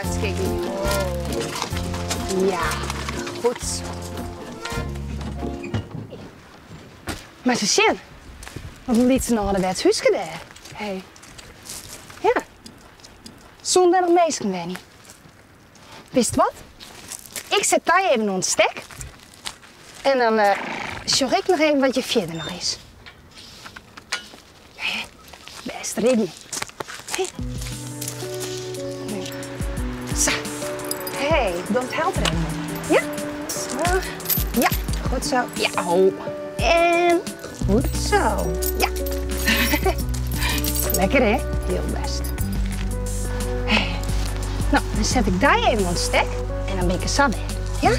Hartstikke moai. Ja, goed zo. Mar se sjen, wat in lyts âlderwets húske dêr. Hey. Ja. Soene dêr noch minsken wenje? Witst wat? Ik set dy even oan it stek en dan sjoch ik noch even wat hjir fierder noch is. Bêst ridden. Sa. Hey, dat helpt er even. Ja? Zo. Ja, goed zo. Ja, oh. En goed zo. Ja. Lekker hè? Hiel bêst. Hey. No, dan set ik dy even oan it stek en dan bin ik der sa wer. Ja?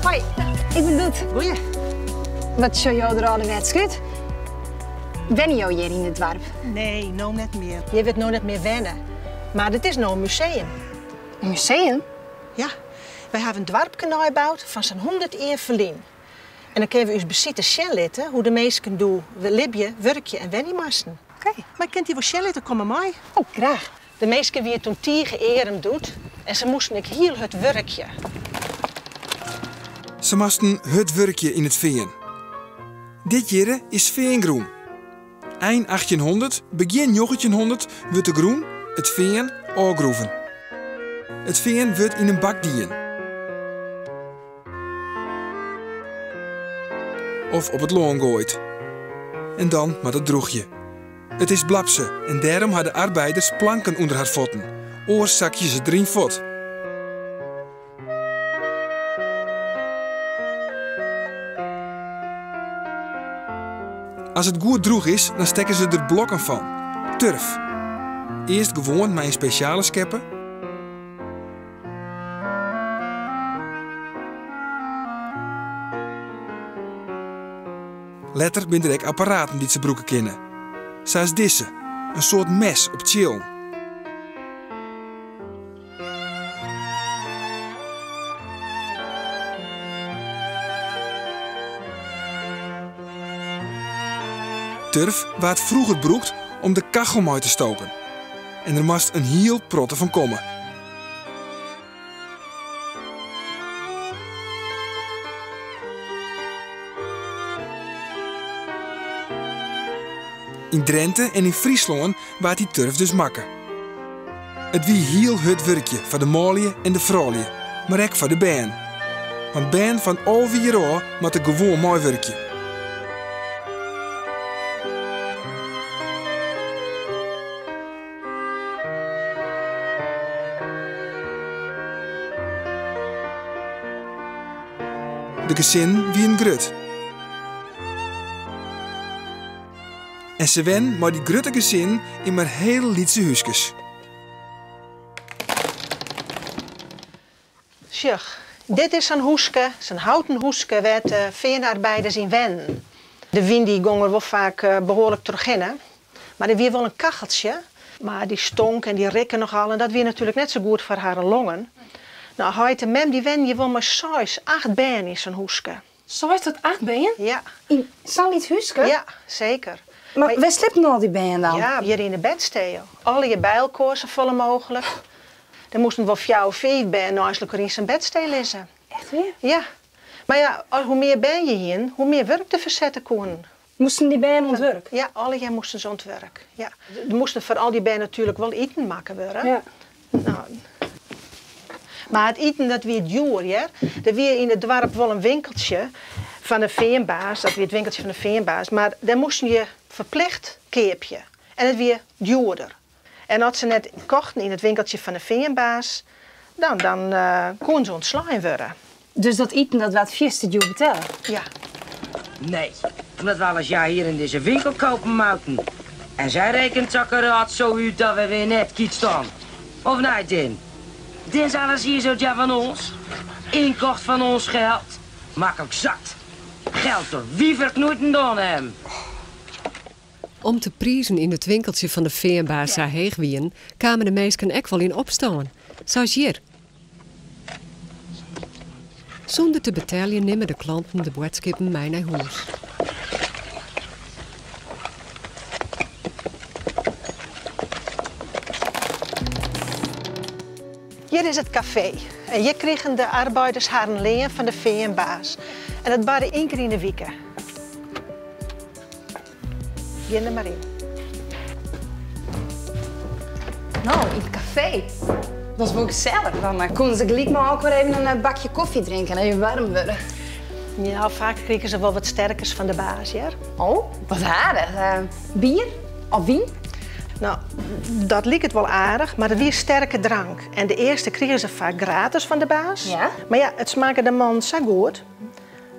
Hoi, ik bin Doet. Goeie. Wat sjogge jo der âlderwetsk út? Wenje jo hjir yn it doarp? Nee, no net mear. Hjir wurdt no net mear wenne. Mar it is no in museum. In museum? Ja. Wy hawwe in doarpke neiboud fan sa'n 100 jier ferlyn. En dan kinne we ús besiters sjen litte hoe't de minsken doe libje, wurkje en wenje moasten. Oké. Mar ik kin it dy wol sjen litte, kom mar mei. Oh, graach. De minsken wiene toen tige earm doet en se moasten ek hiel hurd wurkje. Se moasten hurd wurkje yn it fean. Dit hjirre is feangrûn. Ein achttjinhûndert, begjin njoggentjinhûndert wurdt de grûn, it fean, ôfgroeven. It fean wurdt yn in bak dien. Of op it lân goaid. En dan moat it drûgje. It is blapse en dêrom ha de arbeiders planken ûnder har fuotten, oars sakje se deryn fuort. As it goed drûch is, dan stekke se der blokken fan. Turf. Earst gewoan mei in spesjale skeppe. Letter binne der ek apparaten dy't se brûke kinne. Sa as dizze, in soart mes op tsjillen. Turf waard froeger brûkt om de kachel mei te stoken en der moast in hiel protte fan komme. Yn Drinte en yn Fryslân waard dy turf dus makke. It wie hiel hurd wurkje foar de manlju en de froulju, mar ek foar de bern. Want bern fan 11 jier ôf moatte gewoan meiwurkje. De gesinnen wienen grut. En se wennen mei dy grutte gesinnen yn mar hiele lytse húskes. Sjoch, dit is sa'n húske, sa'n houten húske wêr't de feanarbeiders yn wennen. De wyn dy gong der wol faak behoarlik trochhinne, mar der wie wol in kacheltsje. Mar dy stonk en dy rikke nochal en dat wie natuerlik net sa goed foar harren longen. No, heit en mem dy wennen hjir wol mei seis, acht bern yn sa'n húske. Seis tot acht bern? Ja. Yn sa'n lyts húske? Ja, seker. Mar wêr sliepten al dy bern dan? Ja, hjir yn de bedstee. Allegear by elkoar, safolle mooglik. Der moasten wol fjouwer, fiif bern neist elkoar yn sa'n bedstee lizze. Echt wier? Ja. Mar ja, hoe mear bern je hienen, hoe mear wurk der fersette koenen. Moasten dy bern oan it wurk? Ja, allegear moasten se oan it wurk. Ja. Der moasten foar al dy bern natuerlik wol iten makke wurde. Ja. No, mar it iten dat wie djoer hear. Der wie yn it doarp wol in winkeltsje fan de feanbaas, dat wie it winkeltsje fan de feanbaas, mar dêr moasten je ferplicht keapje en it wie djoerder. En as se net kochten yn it winkeltsje fan de feanbaas, dan dan koenen se ûntslein wurde. Dus dat iten dat waard fierste djoer betelle? Ja. Nee, omdat we alles ja hier in deze winkel kopen moeten. En zij rekent zakkerad zo uit dat we weer net kiet staan. Of niet, Din? Dit is alles hier zo ja van ons. Inkocht van ons geld. Makkelijk zat. Geld door wie verknoeiten dan hem. Om te prijzen in het winkeltje van de feanbaas sa heech wien, kamen de minsken ek wol yn opstân. Sa as hjir. Sûnder te beteljen nimme de klanten de boadskippen mei nei hûs. Hjir is it kafee en hjir krigen de arbeiders harren lean fan de feanbaas. En dat barde ien kear yn de wike. Gean der mar yn. No, yn it kafee. Dat is wol gesellich. Dan koenen se gelyk mei elkoar even in bakje kofje drinke en even waarm wurde. Ja, faak krigen se wol wat sterkers fan de baas, hear. Oh, wat aardich. Bier of wyn? No, dat liket wol aardich, mar it wie sterke drank. En de earste krigen se faak gratis fan de baas. Ja. Mar ja, it smakke de mannen sa goed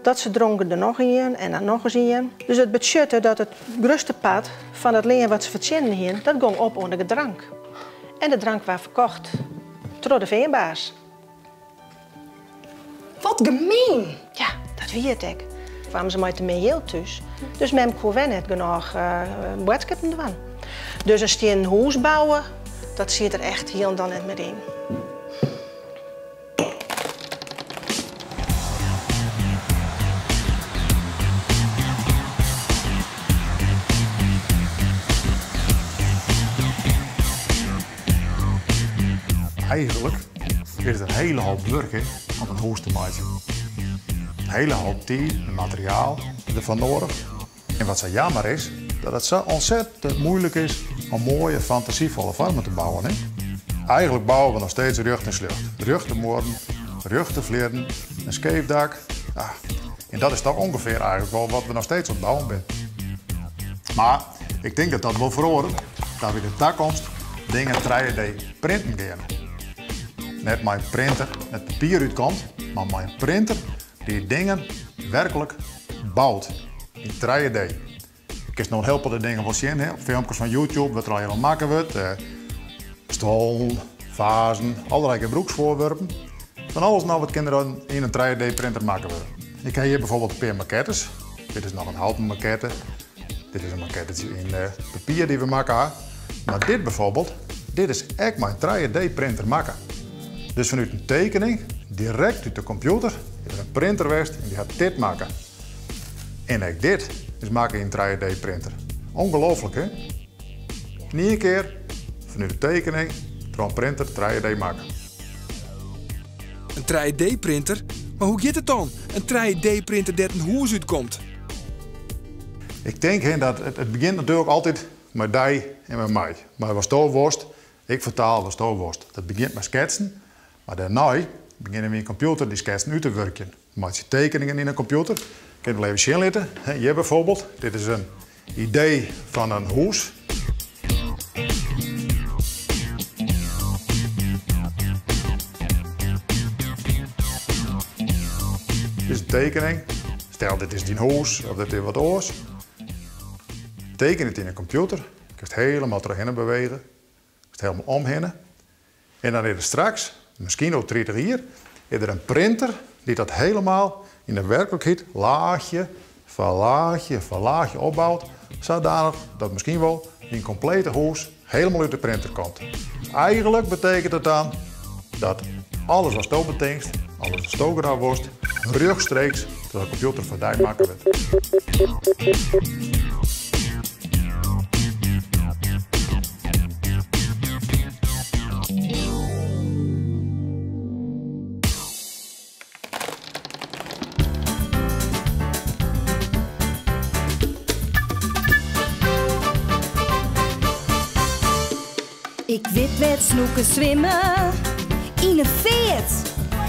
dat se dronken der noch ien en dan noch ris ien. Dus it betsjutte dat it grutste part fan it lean wat se fertsjinnen hienen, dat gong op oan de drank. En de drank waard ferkocht troch de feanbaas. Wat gemien! Ja, dat wie it ek. Kwamen se mei te min jild thús, dus mem koe wer net genôch boadskippen dwaan. Dus in stiennen hûs bouwe, dat siet der echt hielendal net mear yn. Eigenlik is it in hiele hoop wurk hè, om in hûs te meitsjen. In hiele hoop tiid en materiaal derfoar noadich. En wat sa jammer is, dat it sa ontzettend moeilik is om moaie, fantasyfolle foarmen te bouwen. Hè? Eigenlik bouwe we noch steeds rjocht en sljocht. Rjochte muorren, rjochte flierren, in skeef dak. Ah, en dat is toch ûngefear eigenlik wol wat we noch steeds oan it bouwen binne. Mar ik tink dat dat wol feroaret, dat we yn de takomst dingen 3D printen geane. Net mei in printer it papier útkomt, mar mei in printer dy't dingen werklik bout yn 3D. Kinst no in hiel protte dingen wol sjen, hè, op filmkes fan YouTube, wat der allegear al makke wurdt. Stuollen, fazen, allerlei gebrûksfoarwurpen. Fan alles noch wat kin der yn in 3D-printer makke wurde. Ik ha hjir bijvoorbeeld in pear makettes. Dit is noch in houten makette. Dit is in makettetsje yn papier dy't we makke ha. Mar dit bijvoorbeeld, dit is ek mei in 3D-printer makke. Dus fanút in tekening, direkt út de kompjûter, is der in printer west en dy hat dit makke. En ek dit is makke yn in 3D-printer. Ongelooflik, hè? Yn ien kear, fanút de tekening, troch in printer 3D makke. In 3D-printer? Mar hoe giet it dan, in 3D-printer dêr't in hûs útkomt? Ik tink hè, dat it begjint natuerlik altyd mei dy en mei my. Mei watsto wolst, ik fertaal watsto wolst. Dat begjint mei sketsen, mar dêrnei begjinne we yn kompjûter dy sketsen út te wurkjen. We meitsje tekeningen yn 'e kompjûter. Ik kin it wol even sjen litte. Hjir bijvoorbeeld, dit is in idee fan in hûs. Dit is in tekening. Stel, dit is dyn hûs of dit is wat oars. Teken it yn 'e kompjûter. Kinst helemaal trochhinne bewege. Kinst helemaal omhinne. En dan is der straks, miskien oer 30 jier, is der in printer dy't dat helemaal yn de werklikheid laachje foar laachje foar laachje opbout, sadanich dat miskien wol dyn komplete hûs helemaal út de printer komt. Eigenlik betekent dat dan dat alles watsto betinkst, alles watsto graach wolst, rjochtstreeks troch de kompjûter foar dy makke wurdt. Ik wit wêr't snoeken swimme, yn 'e feart.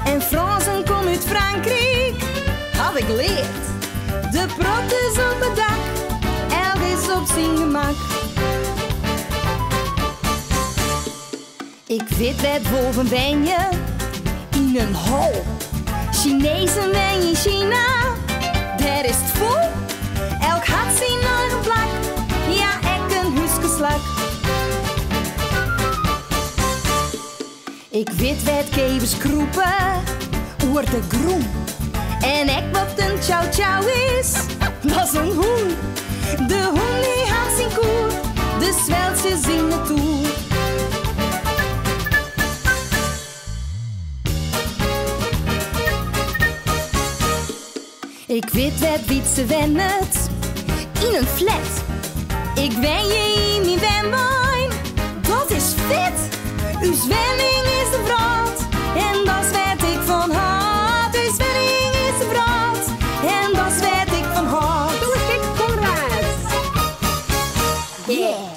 En Frânsen komme út Frankryk, haw ik leard. De prot is op it dak, elk is op syn gemak. Ik wit wêr't wolven wenje, yn in hol. Sinezen wenje yn Sina, dêr is 't fol. Ik wit wêr't kevers krûpe oer de grûn. En ek wat in chow chow is, dat is in hûn. De hûn dy hat syn koer, de sweltsjes yn de toer. Ik wit wêr't Wietse wennet, yn in flat. Ik wenje yn myn wenwein, dat is fet. Us wenning is de wrâld en dat is wêr't ik fan hâld. Us wenning is de wrâld en dat is wêr't ik fan hâld. Doe is ik Konrad. Yeah!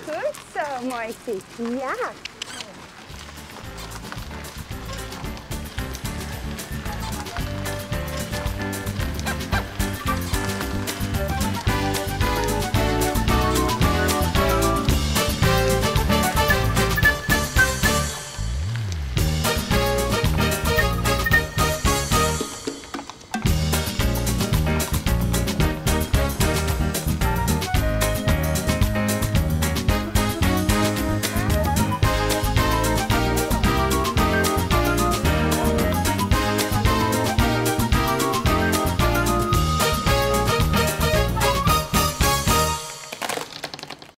Goed zo, Moisie. Ja.